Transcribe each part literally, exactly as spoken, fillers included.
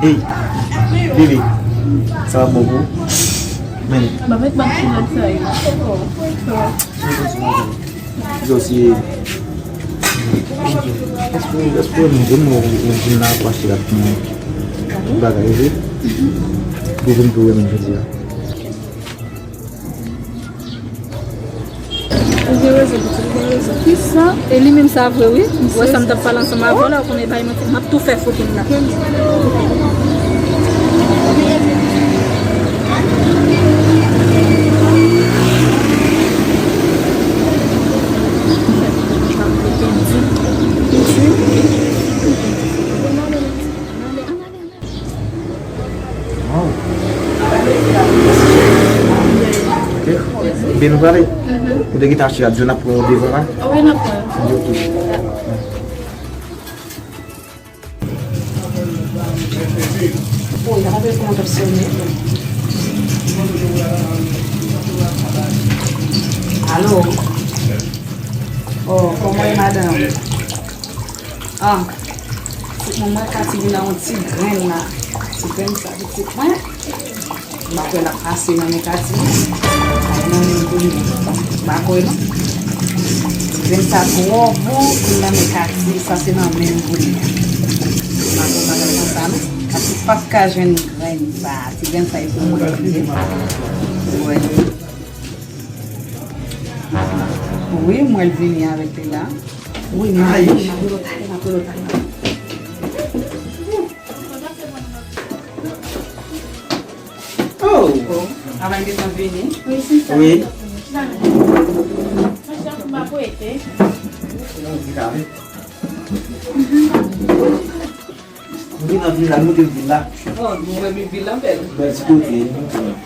Hey, bebe, sa va bon pou ou? Men. M ap met bag kilòt sa yo. Yo, se, èske, èske ou renmen jwenn mwen, ou jwenn la pou achte la pou mwen? Bagay, wi. Ou jwenn pou renmen jodi a. Ou gen rezon, pitit, ou gen rezon. Kisa? E li menm sa vre, wi. Ou wè sa m t ap pale ansanm avè w la, ou konnen e pa yon manti. M ap tou fè foto m la. Wow. Ok. Ebyen, nou prale. Ou te gentan achte la, di w n ap pran yon devan la? Wi, n ap pran. Ok. Alo? Oh, kòman e, madanm? Ah, pitit mwen, mwen Kati vin nan yon ti grenn la. Ti grenn sa, pitit mwen. M pa kwè l ap pase nan men Kati. Ay, nan men m pou li. M pa kwè non. Ti grenn sa twò bon pou l nan men Kati. Sa se nan men m pou li. M pa kwè bagay konsa non. Kati p ap ka jwenn grenn sa. Ti grenn sa e pou mwen li ye. Wi. Wi, m wè l vini avèk li la. Wi, m ap rele w talè, m ap rele w talè. Oh! Oh, Avan gentan vini. Wi, sista. Wi. Monchè, m pa pou ete. Nou vin nan vil la, nou te vil la. Oh, nou wè vil la bèl. Bèl ti kote, nou konnen.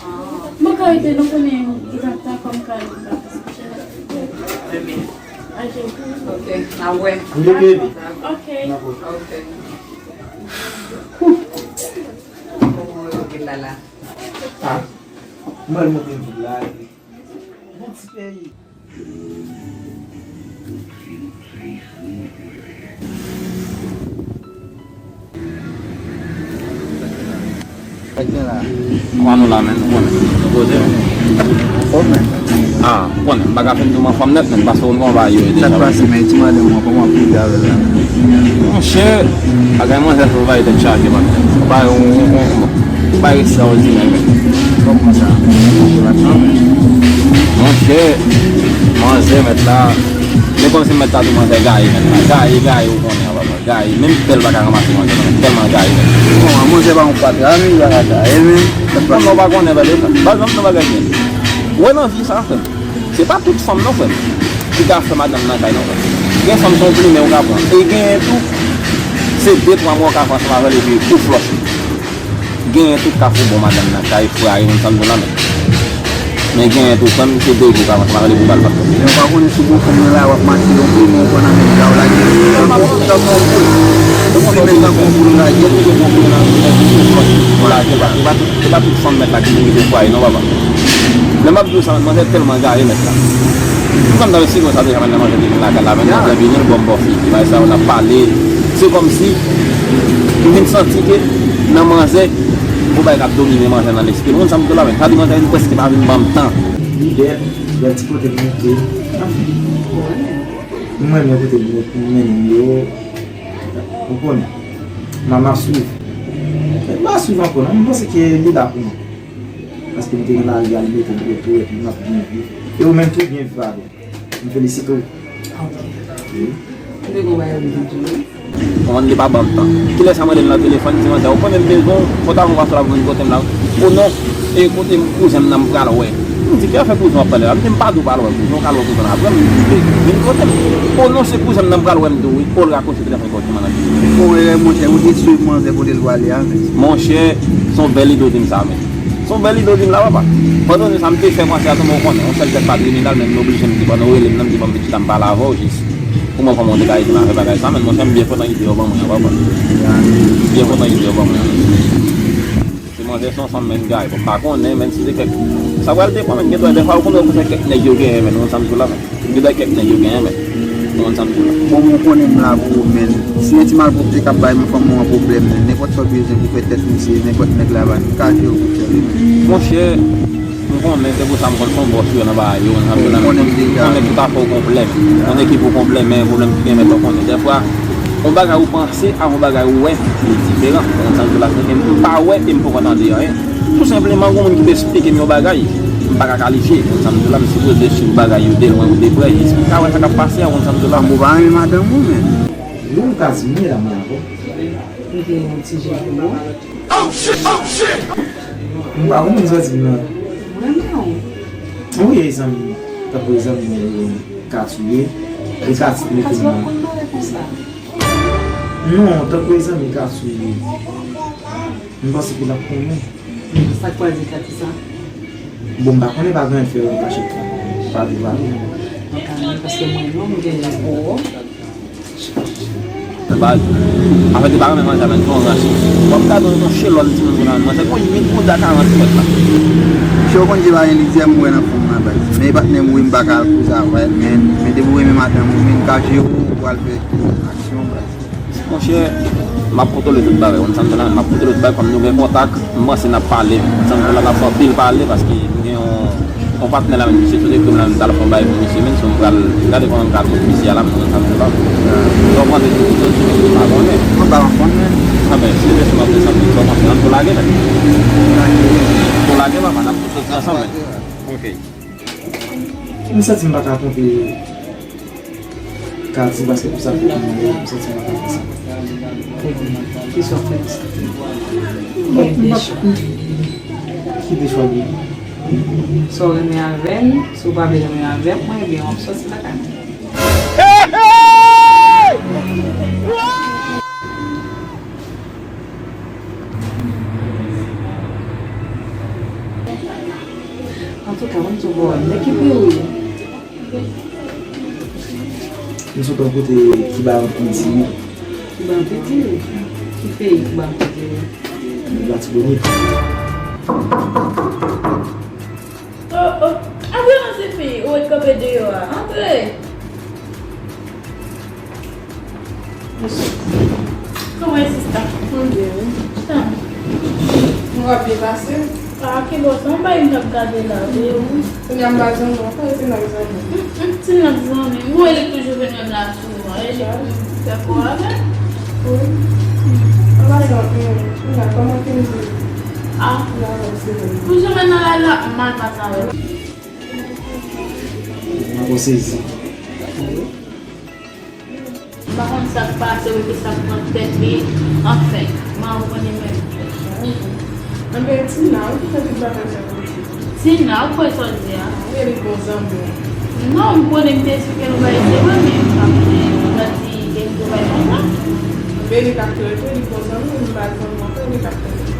Mwen ka ede nou konnen egzakteman kòm kay la. Ok, n a wè. Nou te vil. Ok. N a wè. Ok. Kòman w wè vil la la? Ah, mwen monte vil la. Bon ti peyi. Sa k gen la? Kòman nou la, menn? Nou konnen. Nou poze, menn. Anfòm, menn. Ah, ou konnen. M pa ka fin di w m anfòm nèt, menn, paske ou konn bagay yo ye deja. Sa k pase, menn? Ti madanm mwen, kòman w ap rive avè l la, menn? Monchè, bagay manzè fè w vale tèt chaje, man. Ou pa yon, yon, yon, yon, bagay ekstraòdinè, menn. Kòman sa? Ou pa t sanble. Monchè, manzè mèt la, se kòmsi mèt la di manzè gaye mèt la. Gaye, gaye, ou konnen an, papa. Gaye, menm pèl pa ka ranmase manzè, non, tèlman gaye mèt la. Bon, manzè pa yon patra, men li pa ka gaye, men. Ou konnen, ou pa konnen, pale sa. Ba zanm nan bagay byen. Ou wè nan vi sa, frè m. Se pa tout fanm non, frè m, ki ka fè madanm nan kay non, frè m. Gen fanm se yon plimen ou ka pran. E genyen tou, se de twa mwa ou ka fè ansanm avè l epi ou flòche. Genyen tou k ka fè yon bon madanm nan kay, fraye, menm sa m di w la menm. Men genyen tou, frè m, se de jou ou ka fè ansanm avè l epi ou ba l pa flòche. Men ou pa konnen si w gon fanm nan la, w ap mache yon plimen ou pran nan men l la, ou lage l. Tankou yon boul. Yon plimen tankou yon boul ou lage l. Ou lage l, e pa tout, e pa tout fanm mèt la ki merite fraye non, papa. Lè m ap di w sa, manzè tèlman gaye mèt la. Ou konn nan sigon sa deja, menn, manzè te vin lakay la, menn, manzè vini, l ban m bò figi. Bagay sa yo n ap pale. Se kòmsi m vin santi ke nan manzè, gon bagay k ap domine manzè nan lespri l. Ou konn sa m di w la, menn? Sa di manzè vin prèske pa vin ban m tan. Li bèl, bèl ti kote l moute. Anfen, m renmen kote l moute, m renmen l yo. Ou konnen. M ap, m ap swiv. M pa swiv ankò non, m panse ke li la pou mwen. Paske m te gen lari a, li mete m retou, epi m ap byen viv. E ou menm tou, byen viv avè m. M felisite w. Ok. Wi. M te gon bagay pou m di w. Kòman li pa ban m tan? Kilè sa m rele l nan telefòn, m di, manzè, ou konnen m bezwen w, fò w ta gon pase la pou vin kote m la. O non, e kote m, kouzen m nan m pral wè. M di, ki afè kouzen w ap pale la? M di, m pa di w pa al wè kouzen w, ou ka al wè kouzen w apre, m di, vin kote m. O non, se kouzen m nan m pral wè, m di w wi. O, l rakwoche telefòn. Bon, e, monchè, ou te swiv manzè kote l prale a, men. Monchè, se yon bèl ide w di m sa, men. Se yon bèl ide w di m la, papa. Pandan sa, m te fè panse a tou, men ou konnen, yon sèl tèt pa tribinal, men m oblije m di, pandan w rele m nan, m di, ban m pitit la, m pale avè w jis. Pou mwen, kòman w te ka ede m avè bagay sa, men monchè, m byen kontan ide w ban mwen an, papa. M byen kontan ide w ban mwen an. Se manzè se yon fanm, menn, gaye. Bon, m pa konnen, menn, si se kèk, sa pral depann, menn, gen dwa, dèfwa, ou konnen, ou konnen kèk nèg yo genyen, menn, ou konn sa m di w la, menn. Gen dwa kèk nèg yo genyen, menn. Konn sa m di w la. Bon, mwen konnen m la pou ou, men si yon ti malpwòpte k ap bay fanmi w an pwoblèm, men nenpòt sa w bezwen pou fè tèt misye, nenpòt nèg la ba, m ka jere w pou tèt ou. Monchè, m konnen, se pou sa m konn fè yon bòs yo nan bagay yo, nan bagay yo. Ou konnen m deja. M konnen tout afè w gon pwoblèm. Yon ekip ou gon pwoblèm, men pwoblèm ki gen mèt ou konnen. Dèfwa, yon bagay ou panse ak yon bagay ou wè, li diferan. Ou konn sa m di w la, m pa wè e m poko tande anyen. Tou senpleman, gon moun ki te esplike m yon bagay, m pa ka kalifye. Ou konn sa m di w la, m sipoze swiv bagay yo de lwen ou de prè, jis pou m ka wè sa k ap pase a, ou konn sa m di w la. Tanbou pa renmen madanm ou, men. Wi, ou ka di m, medam la, bon. Li gen yon ti je pou ou. M pa konprann sa w di m nan. Vrèman? Wi, zanmi. Tankou zanmi, Katou ye. E Katou mete m nan. Non, tankou zanmi, Katou ye. M panse ke l ap konnen. Sa k pral di Katou sa? Bon, m pa konnen, pa gen anyen fè yo kachèt la. Pa vle pale. Mwen ka menm, paske mwen menm, m gen yon gwo. Baz, afè te pa renmen manje a, men se yon ranch. W ap gade yon chelòn timoun nan manje, gon uit bouda karant mèt la. Misye, ou konn se pa gen lidè m wè nan fanm nan, baz. Men e patnè m, wi, m pa ka al koze avè l, men, men depi w renmen madanm ou, men m ka jere w, ou pral fè aksyon, baz. Monchè, m ap kontwole tout bagay, ou konn sa m di w la, m ap kontwole tout bagay, kòm nou gen kontak, m panse n ap pale, ou konn sa m di w la, n ap fè anpil pale, paske nou gen yon, yon patnè la menm, misye sot ekri m la, m t al fè yon bagay pou misye, menm si m pral gade kòman m ka konn misye a la, m konn sa m di w la. Sa w panse sou tout sou misye, m pa konnen. Mwen pa konnen. Anben, si se sou m ap desann, sa w panse, ann tou lage, menm. Tou lage, papa, n ap tou soti ansanm, menm. Ok. M santi m pa ka twonpe Katy, paske pou sa fè mwen, m santi m pa ka fè sa. Trè byen. Kisa w fè? Bon, m pa kite chwa gen. Sa w renmen avè m, si w pa vle renmen avè m, mwen, ebyen, w ap sòti lakay mwen. Antouka, ban m di w, nèg ki pi ou ye? M sot yon kote ki ba anpil diri. Ki ba anpil diri? Ki peyi ki ba anpil diri? Latibonit. Oh, oh. Antre non, tifi. Ou ret kanpe deyò a. Antre. Kòman e sista? Mwen byen, wi. Chita. Mwen w ap byen pase? Ah, ki bò sa? Yon bagay m t ap gade la, wi. Kounye a m pa zanmi w ankò, e ti nòk zanmi w. Hum, hum, ti nòk zanmi m. Ou wè li toujou vin wè m la souvan. E li pou m fè kò avè l? Wi. An pasan, hum, kounye a, kòman te ye? Ah. Pou janm nan la, la, m mal pase avè l. Mwen sezi. M pa konn sa k pase, wi, ki sa k pran tèt li. Anfen, m pa konn li menm. Anben, Tina, ou ki fè tout bagay sa pou li? Tina, ou kwè sa w di a? Wi, li bon zanmi w. Non, m konnen m te esplike l yon bagay, se vre, men m pa konnen, m pa di gen yon bagay konsa. Anben, li t ap trete, li bon zanmi w, li pa zanmi w ankò, li t ap trete.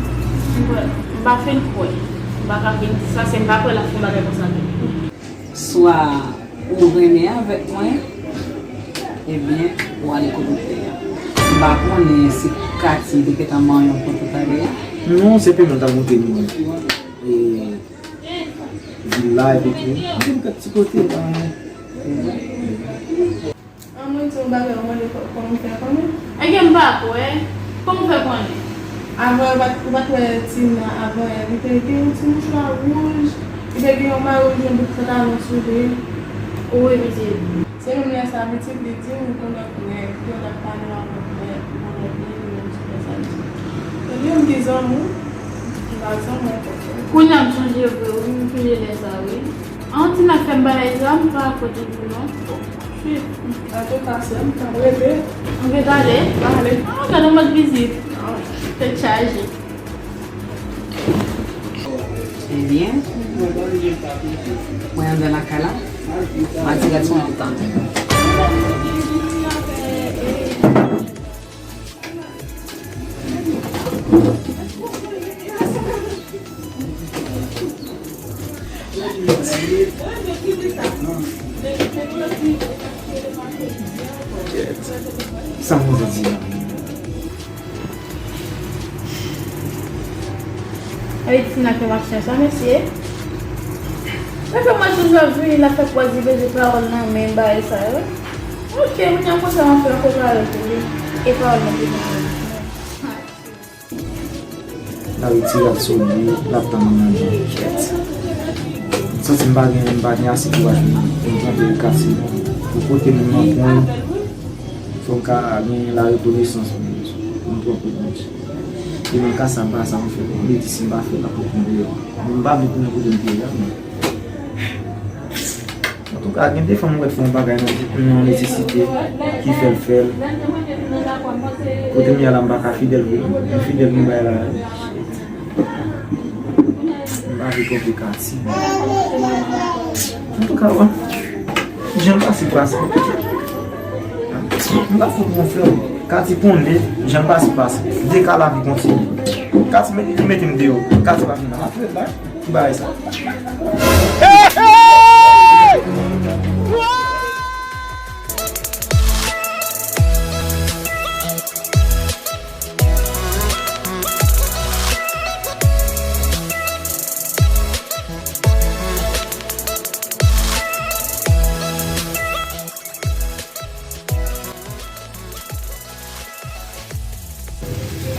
M pa, m pa fin kwè. M pa ka vin di sa, se m pa kwè l ap fè yon bagay konsa tou. Swa ou renmen avèk mwen, ebyen, ou ale kote w vle a. M pa konnen si Katy te gentan manyen w kote w t ale a. Non, se peman t ap monte li menm. E villa, epi tou, m te yon kèk ti kote, pa. An mwen di yon bagay, ou mande kò-, kòman m fè konnen? Ebyen, m pa kwè. Kòman w fè konnen? Avan, ou pa t, ou pa t wè Tina avan yè, li te gen yon ti mouchwa wouj, li te gen yon mayo wouj, yon bout pantalon sou li. Wi, pitit. Se menm lè sa, pitit, li di m, gon lòt nèg, li t ap pale avèk yon lòt nèg, li menm ti fè sa, li di. Ebyen, m di zanmi w, m pa zanmi w ankò. Kounye a m sonje vre, wi, m sonje lè sa, wi. An, Tina fè m bagay sa, m pa rakonte pou non. Bon, chwi. Antouka, sè m, t ap rete. M gen ale. Ale. Ah, gade yon mòd vizit. Ah, tèt chaje. Ebyen, mwen anndan lakay la. M a di gason an tann. Sa mwen di la. Ay, Tina fè machin sa, mesye. Sa fè mwen toujou ap vini la fè kwazi beze pawòl nan men bagay sa yo. Ok, kounye a konsa m ap fè yon pawòl pou li. E pawòl mwen te gen. L ap retire, l ap sot li, l ap tann mwen manje. Kèt. M santi m pa gen, m pa gen ase kouraj pou m, pou m kanpe Katy non. Pou kote moun nan pran m, fò m ka gen larekonesans pou m, pou m pran kouraj. E nan ka sa, m pa sa m fè. M di si m pa fè l, l ap ret mwen deyò. M pa vle tounen kote m te ye a, men. Antouka, gen de fanm ou wè k fè yon bagay nan, nan nesesite, ki fè l fè l. Kote m ye a la, m pa ka fidèl vre non. Men fidèl nou bay la, m pa vle twòp de Katy. Antouka, wè, jan l pase pase. M pa fout bon frè w. Katy konnen jan l pase pase. De ka lavi kontinye. Katy mete, li mete m deyò. Katy pa vin nan. M ap ret la. Ki bagay sa?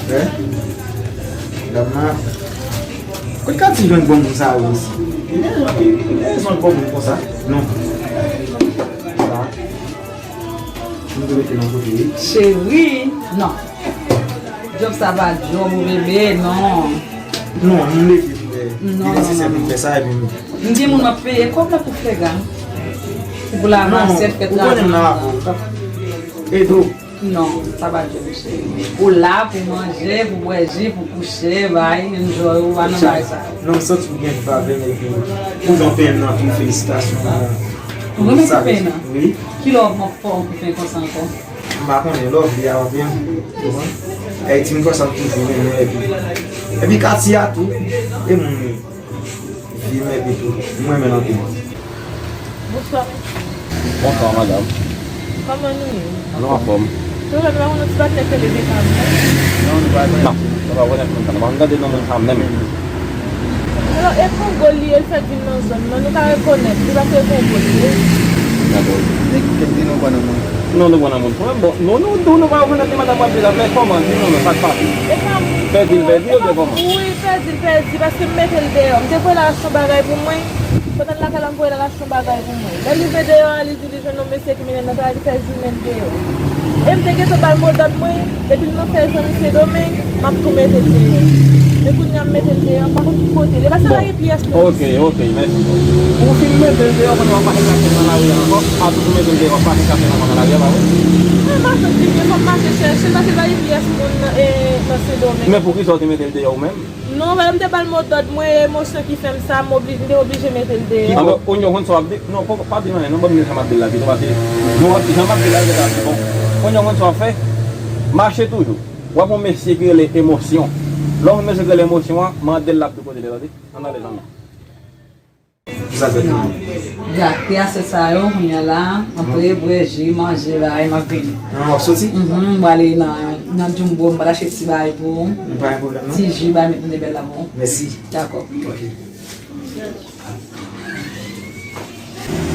Hè? Dam nan. Kot Katy jwenn bon moun sa yo isi? Li gen rezon, li gen rezon l bon moun konsa. Non. Sa. M te mete nan kote, wi. Cheri, non. Djòb sa pa djòb ou, bebe, non. Non, m leve pou fè. Non, li nesesè pou m fè sa, epi m gen moun m ap peye kòb la pou fè gang. Pou lamasè, fè travay. Non, ou konnen m nan avè w. Ede w. Non, sa pa djòb, cheri. Ou la pou manje, pou bwè ji, pou kouche, bay, enjoy, ou pa nan bagay sa. Non, m santi w gen viv avè m, epi ou jan w penyen m nan tou, felisitasyon. Ou renmen tou penyen nan? Wi. Kilè w ap fè yon kou penyen konsa ankò? M pa konnen, lè w vle a w ap jwenn. Ou konprann? Ayiti m konsa m toujou renmen, epi, epi Katia tou, e moun li. Vye mèt li tou. M renmen l anpil. Bonswa. Bonswa, madanm. Kòman nou ye? Nou anfòm. Tonton, nou pa konn yon ti patnè k rele Beka, non? Non, nou pa rekonèt moun sa. Nou pa rekonèt moun sa. Nou pa konn tande non moun sa menm. Alò, e Kongo li ye, l fèk vin nan zòn nan. Nou ka rekonèt li paske e Kongo li ye. Dakò. Li kite di nou pran nan moun. Non, nou pran nan moun. Bon, non, nou, nou, nou pa rekonèt li, madanm, w ap di la, men kòman? Di nou non, sa k pase? E pa m. Pèdi l pèdi oubyen kòman? Wi, pèdi l pèdi, paske m mete l deyò. M te voye l al achte yon bagay pou mwen. Pandan l lakay la, m voye l al achte yon bagay pou mwen. Lè l rive deyò a, li di li jwenn yon mesye ki mennen l nan travay, li fè jounen l deyò. E m te gentan ba l modòd mwen, depi l nan fè zanmi Sendomeng, m ap tou mete l deyò. Men kounye a m mete l deyò, m pa konn ki kote l ye. Paske l pa gen pyès non. Ok, ok, mèsi. Ou fin mete l deyò, kounye a w ap mache chache l nan lari a ankò? A toujou mete l deyò, w ap mache chache l ankò nan lari a, pa vre? Mwen mache, m di byen, fò m mache chèche l, paske l pa gen pyès moun nan, e, nan Sendomeng. Men poukisa w te mete l deyò ou menm? Non, men m te ba l modòd mwen, e emosyon ki fè m sa, m obli-, m te oblije mete l deyò. Anben, kounye a w konn sa w ap di, non, poko, pa di anyen, non, ban m di sa m ap di l la pito, paske, non, jan m ap di l la, se pa bon. Kounye a w konn sa w ap fè, mache toujou. W ap yon mesye ki rele Emosyon. Lè w yon mesye ki rele Emosyon an, mande l, l ap di w kote l ye, tande? Ann ale, zanmi. Sa fè tou. Gate aswè sa yo, kounye a la, antre, bwè ji, manje, bay, m ap vini. Nan w ap soti? Mhm, m prale nan, nan Jumbo, m pral achte ti bay pou ou. Nou pa gen pwoblèm, non? Ti ji, bay, met nan bèl la pou ou. Mèsi. Dakò. Ok.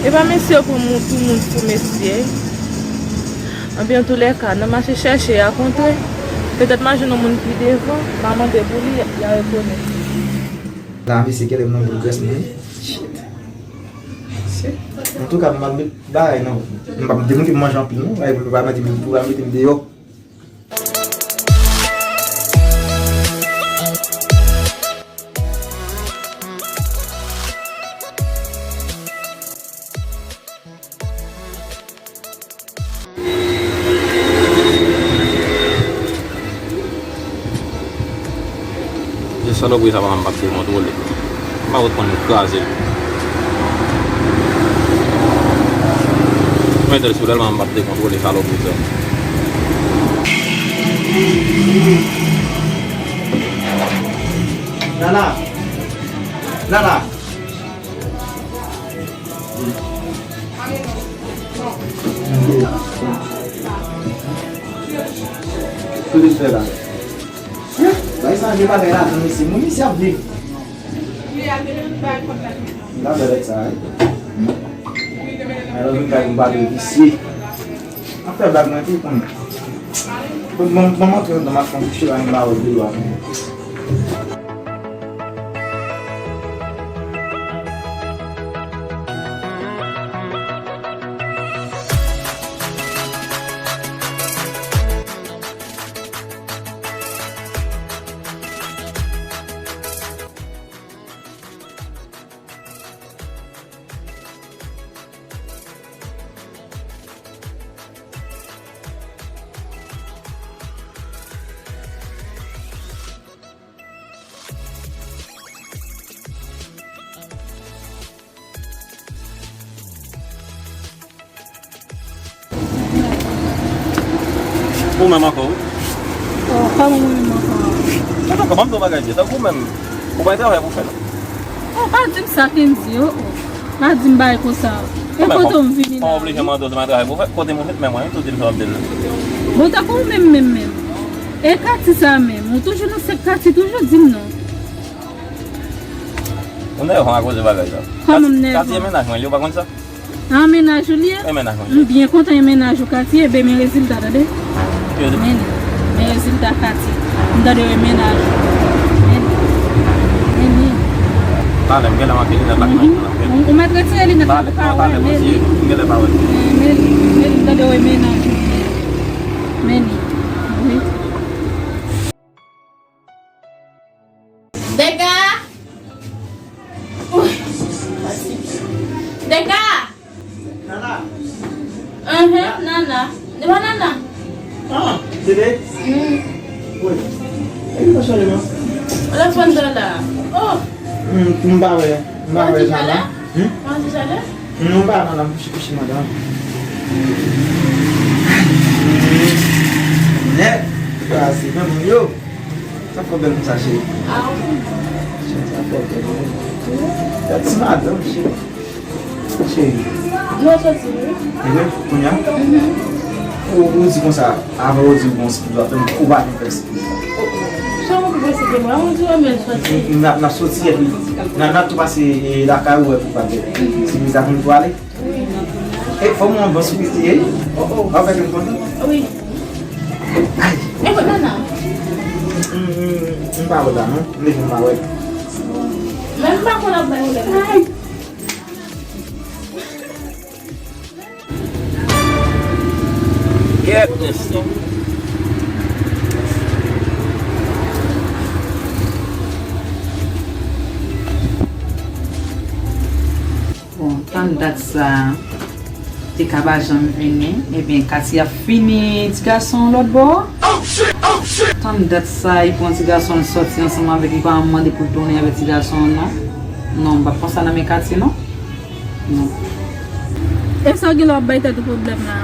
E pa mesye pou moun, pou moun fou mesye. Anben, antoulèka, nan mache chèche a kontre, petèt m a jwenn yon moun pi devan, m a mande pou li, y a rekonèt li. La, mesye, genlè m nan boul grès mwen. Shit. Shit. Antouka, m ap met bagay nan, m p ap demoute m manje anpil, non. Bagay pou l pa mete m, pou l pa mete m deyò. Se salopri sa, manman m p ap dekontwole. M pa konn kraze l. Mwen di l sou lè l, manman m p ap dekontwole, salopri sa. Nana! Nana! Kote l fè la? Bay sa gen bagay ladan mesye. Mwen mesye ap viv. Li la bèl èk sa, wi. Alò vin kay m pale visye. Ap fè blag mwen tou konnen. Bon, bon, bon, montre yon dam ap fè yon kouche la, yon ba ou de lwa. Ou menm ankò, wi. Oh, kòman mwen menm ankò? Mwen pa konprann yon bagay, tankou ou menm, ou pa gen travay pou fè, non? Oh, pa di m sa, Kendy, oh, oh. Pa di m bagay konsa. E kote w vini la? Kòman oblije mande w si m pa gen travay pou fè? Kote mwen met men mwen, wi, tou di m sa w ap di l la. Bon, tankou ou menm, menm, menm. E Kati sa menm, ou toujou nan sèk Kati, toujou di m non. Ou nèvan akoz de bagay sa. Kòman m nèvan? Kati e mennaj mwen, li ou pa konn sa? A, mennaj ou li ye? E mennaj mwen. M byen kontan e mennaj ou Kati, e ben men rezilta, tande. Men li. Men rezilta Kati. M tande e mennaj ou. Men li. Men li. Talè, m genlè manke linèt la. Mhm. Ou, ou mèt retire linèt la pou ka wè, men li. M genlè pa wè. Men li. Men li, m tande e mennaj ou. Men li. Wi. Dega! Dega! Nana! Enhen, Nana. Devan Nana. Ah, se vre? Mm. Wi. E ki pase la? Telefòn la. Oh! Mm, m pa wè, m pa wè Nana. Hmm? Manje chalè? Non, pa nan la, m kouche, kouche, madanm. Nèt, kraze, men bon, yo. Sa fò bèl konsa, cheri. Ah, wi. Cheri, sa fò bèl, wi. Gad ti madanm, cheri. Cheri. Nou soti, wi. E vre? Kounye a? Mhm. Ou, ou di konsa, avan ou di m bon sipriz, ou ap fè m, ou pa janm fè sipriz. Sa ou ki pase de mwen, ou di w men soti. N, n ap, n ap soti, epi n ap, n ap tou pase, e, lakay ou, epi w pa gen. Sipriz la konn tou ale. Wi. E fò m yon bon sipriz li ye. Oh, oh. W ap fè kè m kontan? Wi. Ay. E kot Nana? M, m, m pa wè la, non. M leve m pa wè. Men m pa konn ap bay pwoblèm. Ay. Kèt, mesye. Bon, tann dat sa, Dega pa janm vini. Ebyen, Kati ap fini ti gason lòt bò. Tann dat sa, li pran ti gason, l sòti ansanm avèk li, pa mande pou l tounen avèk ti gason an, non. Non, m p ap pran sa nan men Kati, non. Non. E sa w gen lè w ap bay tèt ou pwoblèm la?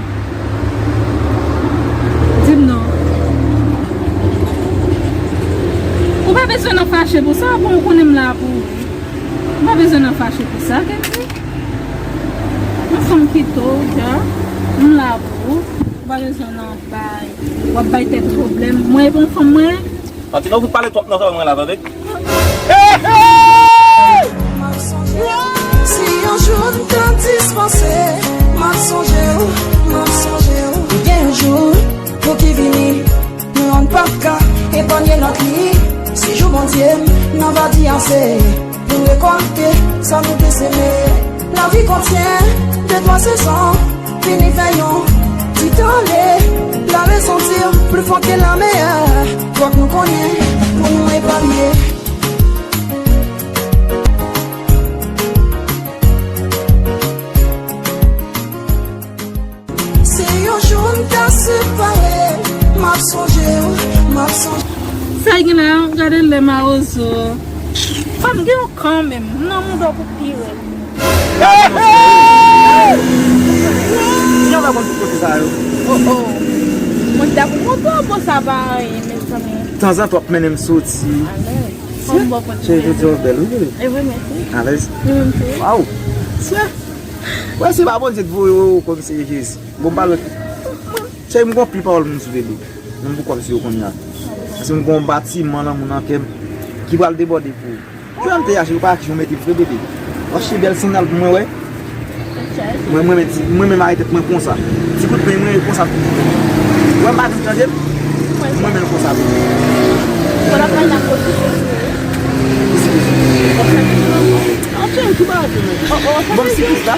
Di m non. Ou pa bezwen nan fache pou sa, bon, ou konnen m la pou ou. Ou pa bezwen nan fache pou sa, Kendy. Mwen fanm kite w, dja. M la pou ou. Ou pa bezwen nan bay. W ap bay tèt ou pwoblèm. Mwen, e pou yon fanm, mwen. Anti, non, ou pale twòp nan zòrèy mwen la, tande. Si yon jou m ta dispanse, m ap sonje w, m ap sonje w. Gen yon jou pou ki vini, nou youn p ap ka epanye lòt li. Si jou Bondye m nan va di ase, pou n rekòlte sa nou te seme. Lavi kontyen de twa sezon, vini fè yon ti tande. La raison tire plus fort que la mer. Fòk nou konnen pou nou evalye. Si yon jou n ta separe, m ap sonje w, m ap sonje. Sa gen la, gade lè mawozo. Fanm gen yon kanmenm, m nan mouda pou pi rèd. Kijan w fè konn tout kote sa yo? Oh, oh. Mwen ta pou montre w, bon, sa pa anyen, mezanmi. Tanzantan w ap mennen m soti. Alèz. Fanm bò kote. Cheri, jodi a w bèl, wi. E vre, mèsi. Alèz. Li menm tou. Waw. Sè. Wè, se pa Bondye k voye w kòmsi Jezi. Bon, m pa lòt. Cheri, m gon pil pawòl moun sou vele. Menm pou kòmsi yo konn la. Paske m gon batiman lanmou nan kè m ki pral debòde pou ou. Jwè m te achte, ou pa achte, ou mete vre bebe. W achte bèl sandal pou mwen wè. Mwen, mwen, mwen, mwen menm arete mwen konsa. Ti kout men mwen, Konsa pou mwen. Ou wè m pa janm tande l? Mwen menm konsa pou mwen. Ou la pran nan pwosesyon. Anfen, ki bagay pou mwen? Bon, si Krista.